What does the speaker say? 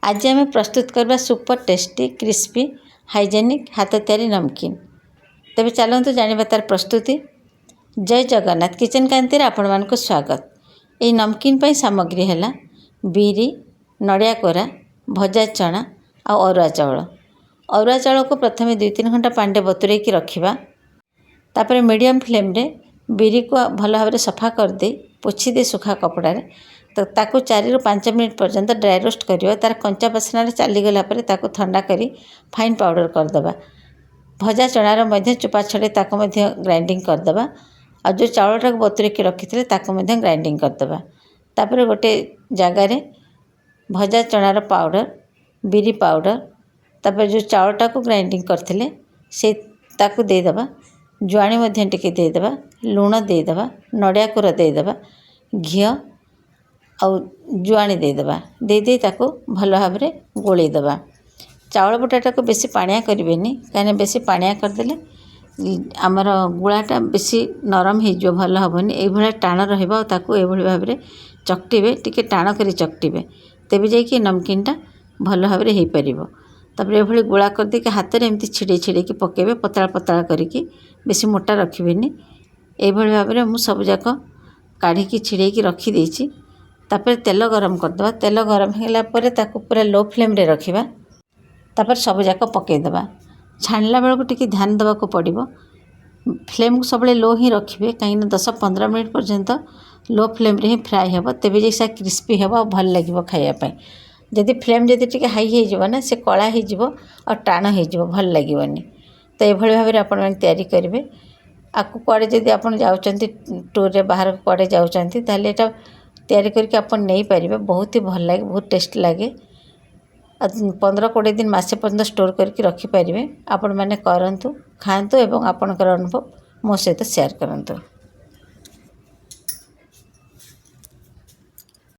ଆଜି ଆମେ ପ୍ରସ୍ତୁତ କରିବା ସୁପର ଟେଷ୍ଟି, କ୍ରିସ୍ପି, ହାଇଜେନିକ୍ ହାତ ତିଆରି ନମକିନ୍। ତେବେ ଚାଲନ୍ତୁ ଜାଣିବା ତାର ପ୍ରସ୍ତୁତି। ଜୟ ଜଗନ୍ନାଥ, କିଚେନ୍ କାନ୍ତିରେ ଆପଣମାନଙ୍କୁ ସ୍ୱାଗତ। ଏହି ନମକିନ୍ ପାଇଁ ସାମଗ୍ରୀ ହେଲା ବିରି, ନଡ଼ିଆ କୋରା, ଭଜା ଚଣା ଆଉ ଅରୁଆ ଚାଉଳ। ଅରୁଆ ଚାଉଳକୁ ପ୍ରଥମେ 2-3 ଘଣ୍ଟା ପାଣିରେ ବତୁରେଇକି ରଖିବା। ତାପରେ ମିଡ଼ିୟମ୍ ଫ୍ଲେମ୍ରେ ବିରିକୁ ଭଲ ଭାବରେ ସଫା କରିଦେଇ, ପୋଛି ଦେଇ ଶୁଖା କପଡ଼ାରେ, ତ ତାକୁ 4ରୁ 5 ମିନିଟ୍ ପର୍ଯ୍ୟନ୍ତ ଡ୍ରାଏ ରୋଷ୍ଟ କରିବା। ତାର କଞ୍ଚା ବାସ୍ନାଟା ଚାଲିଗଲା ପରେ ତାକୁ ଥଣ୍ଡା କରି ଫାଇନ୍ ପାଉଡ଼ର କରିଦେବା। ଭଜା ଚଣାର ମଧ୍ୟ ଚୋପା ଛଡ଼େଇ ତାକୁ ମଧ୍ୟ ଗ୍ରାଇଣ୍ଡିଙ୍ଗ କରିଦେବା। ଆଉ ଯେଉଁ ଚାଉଳଟାକୁ ବତୁରେଇକି ରଖିଥିଲେ, ତାକୁ ମଧ୍ୟ ଗ୍ରାଇଣ୍ଡିଙ୍ଗ କରିଦେବା। ତାପରେ ଗୋଟେ ଜାଗାରେ ଭଜା ଚଣାର ପାଉଡ଼ର, ବିରି ପାଉଡ଼ର, ତାପରେ ଯେଉଁ ଚାଉଳଟାକୁ ଗ୍ରାଇଣ୍ଡିଙ୍ଗ କରିଥିଲେ, ସେ ତାକୁ ଦେଇଦେବା। ଜୁଆଣି ମଧ୍ୟ ଟିକେ ଦେଇଦେବା, ଲୁଣ ଦେଇଦେବା, ନଡ଼ିଆ କୋରା ଦେଇଦେବା, ଘିଅ ଆଉ ଜୁଆଣି ଦେଇଦେବା। ଦେଇଦେଇ ତାକୁ ଭଲ ଭାବରେ ଗୋଳେଇ ଦେବା। ଚାଉଳ ବଟାଟାକୁ ବେଶୀ ପାଣିଆ କରିବେନି, କାହିଁକିନା ବେଶୀ ପାଣିଆ କରିଦେଲେ ଆମର ଗୁଳାଟା ବେଶୀ ନରମ ହେଇଯିବ, ଭଲ ହେବନି। ଏଇଭଳିଆ ଟାଣ ରହିବ। ଆଉ ତାକୁ ଏଇଭଳି ଭାବରେ ଚକଟିବେ, ଟିକେ ଟାଣ କରି ଚକଟିବେ, ତେବେ ଯାଇକି ନମକିନ୍ଟା ଭଲ ଭାବରେ ହେଇପାରିବ। ତାପରେ ଏଭଳି ଗୁଳା କରିଦେଇକି ହାତରେ ଏମିତି ଛିଡ଼େଇ ଛିଡ଼େଇକି ପକାଇବେ, ପତଳା ପତଳା କରିକି, ବେଶୀ ମୋଟା ରଖିବେନି। ଏଇଭଳି ଭାବରେ ମୁଁ ସବୁଯାକ କାଢ଼ିକି ଛିଡ଼େଇକି ରଖିଦେଇଛି। ତାପରେ ତେଲ ଗରମ କରିଦେବା। ତେଲ ଗରମ ହେଲା ପରେ ତାକୁ ପୁରା ଲୋ ଫ୍ଲେମ୍ରେ ରଖିବା। ତାପରେ ସବୁଯାକ ପକାଇଦେବା। ଛାଣିଲା ବେଳକୁ ଟିକେ ଧ୍ୟାନ ଦେବାକୁ ପଡ଼ିବ। ଫ୍ଲେମ୍କୁ ସବୁବେଳେ ଲୋ ହିଁ ରଖିବେ, କାହିଁକିନା 10-15 ମିନିଟ୍ ପର୍ଯ୍ୟନ୍ତ ଲୋ ଫ୍ଲେମ୍ରେ ହିଁ ଫ୍ରାଏ ହେବ, ତେବେ ଯାଇ ସେ କ୍ରିସ୍ପି ହେବ ଆଉ ଭଲ ଲାଗିବ ଖାଇବା ପାଇଁ। ଯଦି ଫ୍ଲେମ୍ ଯଦି ଟିକେ ହାଇ ହେଇଯିବ ନା, ସେ କଳା ହେଇଯିବ ଆଉ ଟାଣ ହେଇଯିବ, ଭଲ ଲାଗିବନି। ତ ଏଇଭଳି ଭାବରେ ଆପଣମାନେ ତିଆରି କରିବେ। ଆକୁ କୁଆଡ଼େ ଯଦି ଆପଣ ଯାଉଛନ୍ତି ଟୁର୍ରେ, ବାହାରକୁ କୁଆଡ଼େ ଯାଉଛନ୍ତି, ତାହେଲେ ଏଇଟା ତିଆରି କରିକି ଆପଣ ନେଇପାରିବେ। ବହୁତ ହି ଭଲ ଲାଗେ, ବହୁତ ଟେଷ୍ଟ ଲାଗେ। ଆଉ 15-20 ଦିନ, ମାସେ ପର୍ଯ୍ୟନ୍ତ ଷ୍ଟୋର୍ କରିକି ରଖିପାରିବେ। ଆପଣମାନେ କରନ୍ତୁ, ଖାଆନ୍ତୁ ଏବଂ ଆପଣଙ୍କର ଅନୁଭବ ମୋ ସହିତ ସେୟାର କରନ୍ତୁ।